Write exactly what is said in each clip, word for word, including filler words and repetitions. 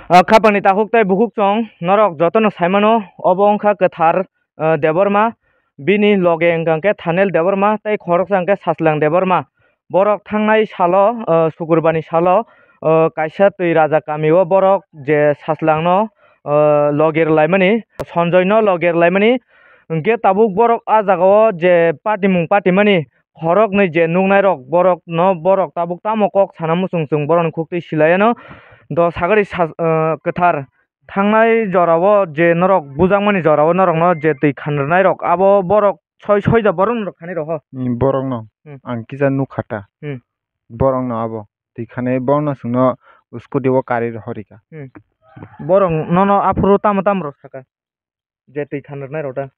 Ah, khapangni takhuk tei bukhuk chwng norok jotono saimano, obo wngkha kwthar, ah, Debbarma, bini loge wngkha khe Thanel Debbarma tei khoroksa wngkha Sajlang Debbarma. Borok thangnai salo, ah, sukurbarni salo, ah, kaisa twi raja kamio borok je Sajlangno, ah, loge rwlaimani, Sonjoyno loge rwlaimani, hwnkhe tabuk borok ah jagao je patimung patimani, khoroknwi je nuknairok borokno borok tabuk tamo kok sana muchung chwng borokni khuktwi silaiano do sagari sa-, ah, kwthar. Thangnai jorao je norok bujakmani jorao norokno je twi khanrwnairok abo borok soi soida borokno rwkhanai rw ho. Ni borokno Hmm. Ang kisa nukha ta. Hmm. Borokno abo twi khanai borokno chwngno scooty o karwi rohorika. Hmm. Borok nono aphuru tamo tamo rw saka? Je twi khanrwnairok ta.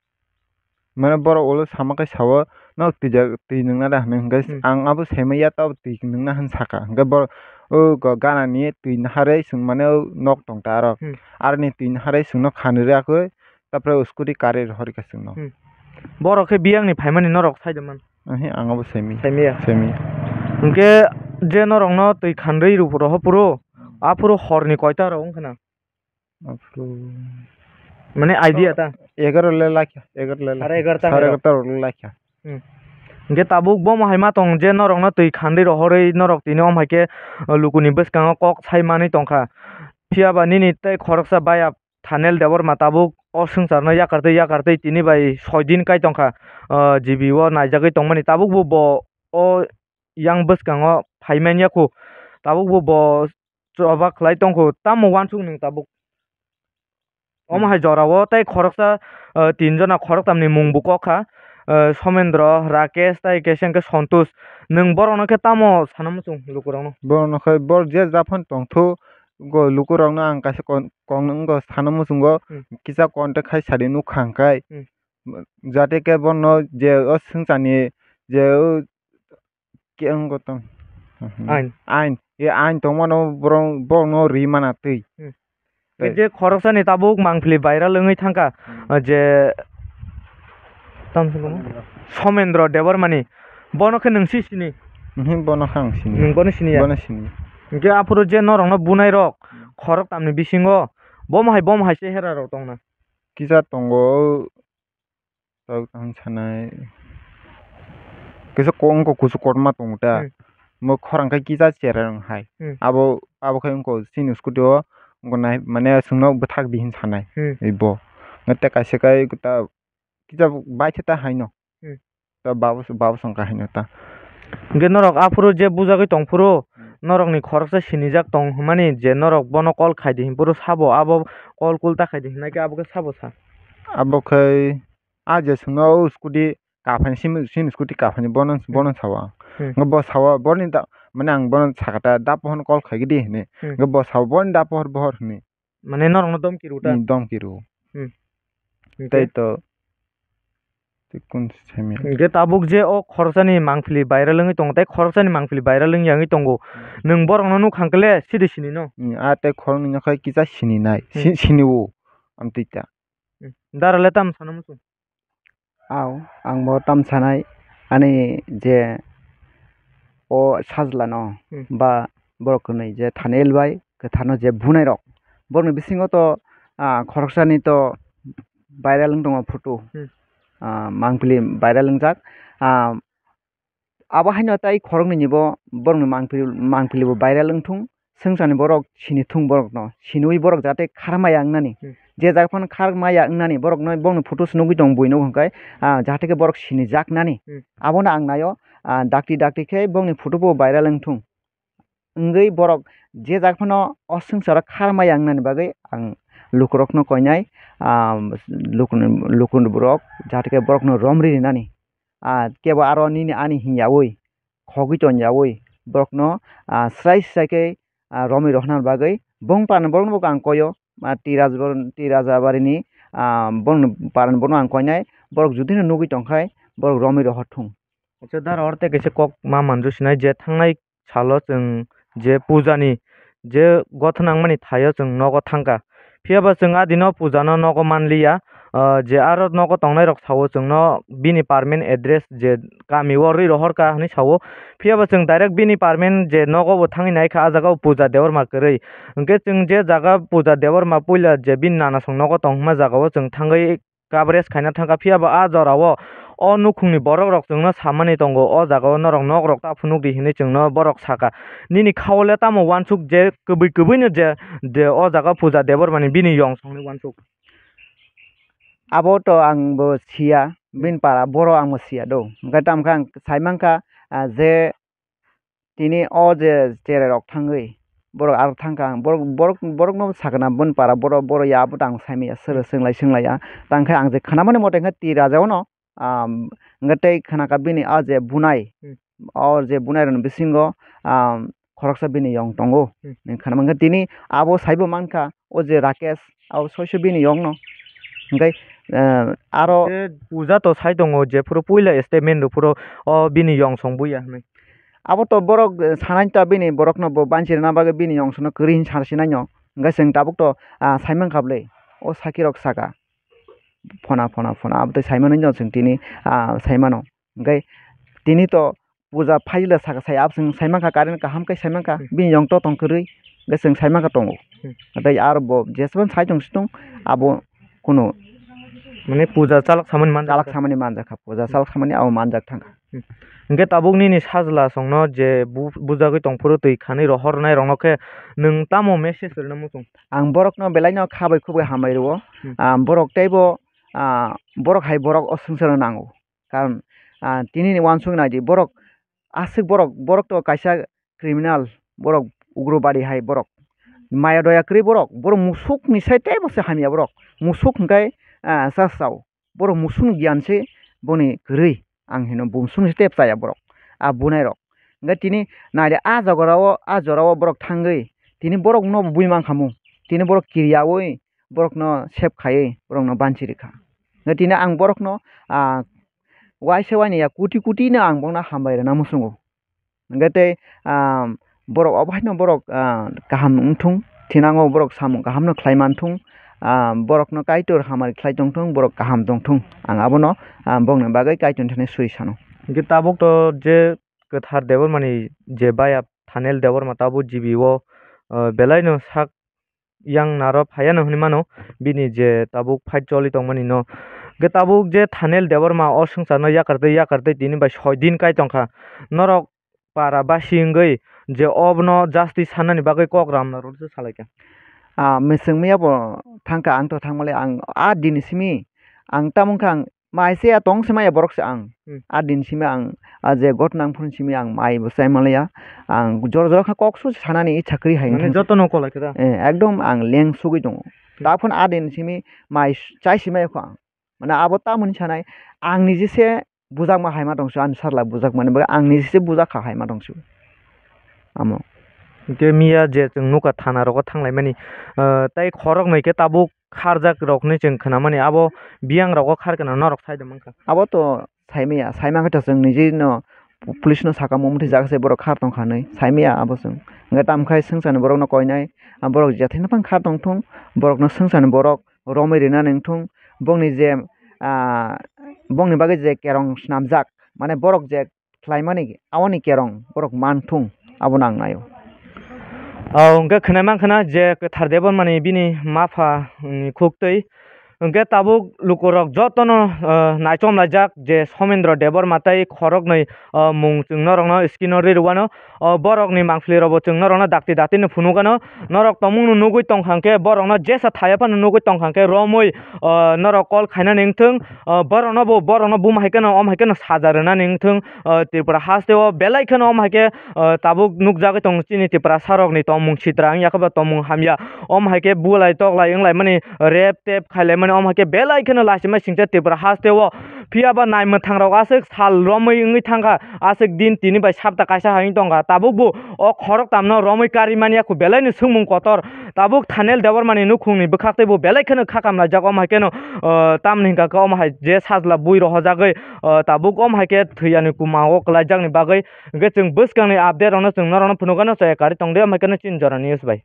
Mane borok ulo sama khe sao, "Nok twijak, twi nwngna da?" hwnwi. Hwnkhe Hmm. ang abo saimanya, "Tabuk twi nwngna," hwn saka. Hwnkhe borok o go ganani twi naharwi chwng mane o nok tong ta aro. Hmm. Aroni twi naharwi chwngno khanwi rwkhe, tapre o scooty karwi rohorikha chwngno. Hmm. Borok khe biyangni phaimani norok saida man? Ahe, ang abo saimanya. Saimanya? Saimanya. Hwnkhe je norokno twi khanrwi rw-, rohor phuru, aphuru horni koita rok wngkha na? Aphuru. Mane idea ta? Egaroh le lakha, egaroh le lakha. Sare egaroh ta sare hwnwi egaroh ta rok le lakha. Hmm. Hwnkhe tabuk bomo hai ma tong je norokno twi khandwi rohorwi norok tini om hai khe, uh, lukuni bwskango kok sai manwi tongkha. Phiyaba nini tei khoroksa baya Thanel Debbarma tabuk o swngcharno yakartwi yakartwi tini bai soi din kai tongkha, uh, G B o naijagwi tongmani. Tabuk bo, bo o yang bwskango phai manya khu, tabuk bo, bo choba khlai tong khu, tamo uansuk nwng tabuk? Omo Hmm. hai jorao tei khoroksa, ah, tin jona khoroktamni mung bo kok kha, ah, Somendro, Rakesh tei kaisa hwnkhe Santosh. Nwng borokno khe tamo sana muchung lukurokno? Borokno khe borok je japhano tongthu, go lukurokno ang kaisa kon-, kok nwng go sana muchungo, Hmm. kisa contact khai sadi nukha hwnkhe. Hmm. Jate khe bono je o swngcharni je o Ke ang gotong. Ain. Ain. E ain tongmano borok, borokno ri mana twi. Hmm. Tei. Je khoroksani tabuk mangpili viral wngwi thangkha, Hmm. je tam sini Somendro Debbarmani. Bono khe nwng si sini? Mhm, bono khe ang sini. Nwng bono sini ya? Bono sini. Hwnkhe aphuru je norokno bunai rok Hmm. khoroktamni bisingo bomo hai, bomo hai se hera rok tongna? Kisa tongo. Tabuk ang sanai. Kisa kok wngkha kusu kotorma tongo ta. Hmm. Mo khorang khe kisa chera wng hai. Hmm. Abo, abo khe wngkha chini scooty o wngkha nai, mane chwngno bwthak di hin sanai. Hmm. Ebo. Nang tei kaisa kai ta kisa bai khe ta haino. Hmm. Ta babo, babo song ka haino ta. Hwnkhe norok aphuru je bujagwi tong phuru, Hmm. norokni khoroksa sinijak tong hwnmani je norok bono call khai di hin phuru sabo, abo call kul ta khai di hin nai khe abo khe sabo sa? Abo khe A je chwngno o scooty kaphani simi, sini scooty kaphani bono, Hmm. bono sawa. Hmm. Ngo bo sawa boni da, mane ang bono sakata da pohor call khaigidi hini. Hmm. Ngo bo sawa boni da pohor bohor hini. Mane norokno domki rw ta? Hmm, domki rw. Hmm. Hwnkhe? Tei to. Tei kun semi. Hwnkhe tabuk je o khoroksani mangpili viral wngwi tongo tei khoroksani mangpili viral wngya wngwi tongo. Hmm. Nwng borokno nuk hwnkhe le sidi sini no? Hmm, a tei khoroknwi no khai kisa sini nai. Hmm. Si-, sini o. Amtwi ta. Hmm. Dara le tamo sana muchung? Au, ang bo tam sanai, ani je o sajla no Hmm. ba borok kwnwi je Thaniel bai kwthar no je bunai rok, borok ni bisingo to, ah, khoroksani to viral wng tongo photo, Hmm. ah, mangpili viral wngjak, ah, abo haino tai khoroknwi ni bo borok ni mangpili, mangpili bo viral wng thung. Swngcharni borok sini thung borokno, siniwi borok jate khar maya wngnani. Hmm. Je jaga phano khar maya wngnani, borokno, bongni photo se nugwi tongo buino hwnkhe, ah, jate khe borok sinijaknani. Hmm. Abono ang naio, ah, dakti dakti khe bongni photo bo viral wng thung. Wngwi borok je jaga phano o swngcharo khar maya wngnani bagwi ang lukurokno koinai, ah, lukuni, lukuni borok jate khe borokno romri rinani. Ah, kebo aro nini ani hinyawi, khogwi tonyawi borokno, ah, srai srai khe, ah, romwi rohorna bagwi bong parni borokno bo ang koio, ah, T Rajabari, T Rajabarini, ah, bongni parni borokno ang koinai, borok judino nugwi tongkhai borok romwi rohor thung. Acha, dara oro tei kaisa kok ma manjak sinai je thangnai salo chwng je puja ni je gothona wngmani thaio chwng nogo thangkha. Phiya ba chwng a dino puja no nogo manliya, Ah, je aro nogo tongnai rok sao chwngno bini permanent address je kami o rwi rohor ka hwnwi sao. Phiya bo chwng direct bini permanent je nogo bo thangwi nai kha, ah jaga o Puja Debbarma kwrwi. Hwnkhe chwng je jaga Puja Debbarma puila je bini nanasong nogo tong hwnma jaga o chwng thangwi coverage khaina thangkha, phiya bo ah jora o o nukhungni borok rok chwngno samani tongo, o jaga o norok nok rok ta phunuk di hinwi chwngno borok sakha. Nini khao le tamo uansuk je kwbwi kwbwi no je, je o jaga Puja Debbarma ni bini yong songni uansuk? Abo to ang bo siya, bini para boro ang bo siya do. Hwnkhe tamo khe ang sai mankha, ah, je tini o je cherai rok thangwi borok aro thangkha, ang borok, borok, borokno sakna bini para boro, boro ya abo to ang saimanya, sero swnglai swnglaiya. Tangkhe ang je khnamani mote khe T Raja ono, ah, hwnkhe tei khnakha bini o je bunai, Hmm. o je bunai rokni bisingo, ah, khoroksa bini yong tongo. Hmm. Nini khana mankha tini abo saibo mankha, o je Rakesh, abo soiso bini yongno. Hwnkhe, eh, aro Khe Puja to sai tongo, jephuru puila statement rwphuru o bini yong song buya hwnwi. Abo to borok, eh, sanai ta bini borokno bo banchi rwna bagwi bini yong songno kwrwi hinwi sansinai no. Hwnkhe chwng tabuk to, ah, sai mankha bwle. O sakirok saka. Phona, phona, phona. Abo tei sai manwi no chwng tini, ah, sai mano. Hwnkhe tini to Puja phaila saka sai, abo chwng sai mankha, current kaham khe sai mankha, Hmm. bini yong to tong kwrwi, hwnkhe chwng sai mankha tongo. Hmm. Tei aro bo jesabani sai tong si tong, abo kunu Mane Puja chalok samani manjak chalok kha. Samani manjak kha, Puja Hmm. chalok samani abo manjak thangkha. Hmm. Hwnkhe tabuk nini sajla songno je bu-, bujagwi tongphuru twi khanwi rohornai rokno khe nwng tamo message rwna muchung? Ang borokno belaino kha bai khub bai hambai rwo. Hmm. Ah, borok teibo, ah, borok hai borok o swngcharno nango. Karon, ah, tini ni uansuk nai di, borok aswk borok, borok to kaisa criminal, borok ugrobadi hai borok. Maya doya kwrwi borok, borok musuk ni sai teibo se hamya borok. Musuk hwnkhe, ah, cha sao. Borok musuk ni giyan se boni kwrwi, ang hino bo musuk ni se tei chaya borok. A bunai rok. Hwnkhe tini nai di, a jora o, a jora o borok thangwi, tini borok no bui mankha mu. Tini borok kiriyaui, borokno save khaiwi borokno banchi rwkha. Hwnkhe tini ang borokno, ah, waisa waini ya koti koti no ang bono hambai rwna muchungo. Hwnkhe tei, ah, borok obo haino borok, ah, kaham wngthung, thinango borok samung kahamno khlai manthung, ah, borokno Kaitor hamari khlai tongthung, borok kaham tongthung. Ang abono, ah, bokni bagwi Kaitorni thani swi sano. Hwnkhe tabuk to je kwthar Debbarmani je baya Thanel Debbarma tabuk G B o, ah, belaino sak yang naro phaiya no hwnwi mano, bini je tabuk fight choli tongmani no. Hwnkhe tabuk je Thanel Debbarma o swngcharno yakar twi yakar twi tini bai soi din kai tongkha. Norok para basi wngwi je obono justice sanani bagwi kok ramna rwdi se salaikha. Ah, mwswng miya bo thangkha, ang to thangmale, ang a dini simi ang tamo wngkha, ang mai se ya tong se maya borok se ang. Hmm. A din simi ang, a je ghotna ang phuru simi ang mai bo chai manliya. Ang jora jora kha kok su sanani icha kwrwi hai Mane wngkha se. Jotono kolai khe da? Eh, ekdom ang leng sugwi tongo. Hmm. Ta phano a din simi mai chai si maya kho ang. Mane abo tamoni sanai, ang nije se bujakma hai ma tong su, ani sajla bujakmani bagwi ang nije se bujak kha hai ma tong su. Amo. Hwnkhe miya je chwng nukha thana rogo thanglaimani, ah, tei khoroknwi khe tabuk kharjak rokni chwng khnamani, abo biyang rogo kharkhe no norok sai de mankha. Abo to saimaya, saimang khe to chwng niji no police no saka mo, muthwi jaga se borok khar tongkha hinwi saimaya abo chwng. Hwnkhe tamo khai swngcharni borokno koinai, ah, borok jetheino phang khar tongthung, borokno swngcharni borok romwi rina nengthung, bongni je, ah, bongni bagwi je kerong snamjak, mane borok je khlaimani aboni kerong borok manthung, abono ang naio. O, hwnkhe khwnai mankha na je kwthar Debbarmani bini mapha ni khuktwi. Hwnkhe tabuk lukurok jotono, o, naichomlaijak je Somendro Debbarma tei khoroknwi, o, mung chwng norokno screen o ri rwano. O, borokni mangpili rokbo chwng norokno dakti dakti no phunukgano. Norok tongmungno nugwi tongkha hwnkhe, borokno jesa thaiya phano nugwi tongkha hwnkhe, romwi, o, norok call khainani wngthung. O, borokno bo, borokno buma hai kheno, om hai kheno saja rwnani wngthung. O, Tripura haste o belai kheno om hai khe, o, tabuk nukjagwi tongo chini Tiprasa rokni tongmung sitra wngya khe ba tongmung hamya. Om hai khe bulai toklai wnglaimani, rep tep khailaimani, om hai khe belai kheno lachima singcha Tripura haste o. Phiya ba nai mwthang rok aswk sal romwi wngwi thangkha, aswk din tini bai sapta kaisa hai wng tongkha. Tabuk bo o khorok tamno romwi kari manya kho belai ni swngmung kotor. Tabuk Thanel Debbarmani nukhungni bwkhak tei bo belai kheno kha kamlaijak, omo hai kheno, o, tamni hwnkha khe omo hai je sajla bui rohorjagwi, o, tabuk omo hai khe thwiyani kuma o kwlaijakni bagwi. Hwnkhe chwng bwskangni update rokno chwng norokno phunukgano, chaya kari tongdi, omo hai kheno chini jora news bai.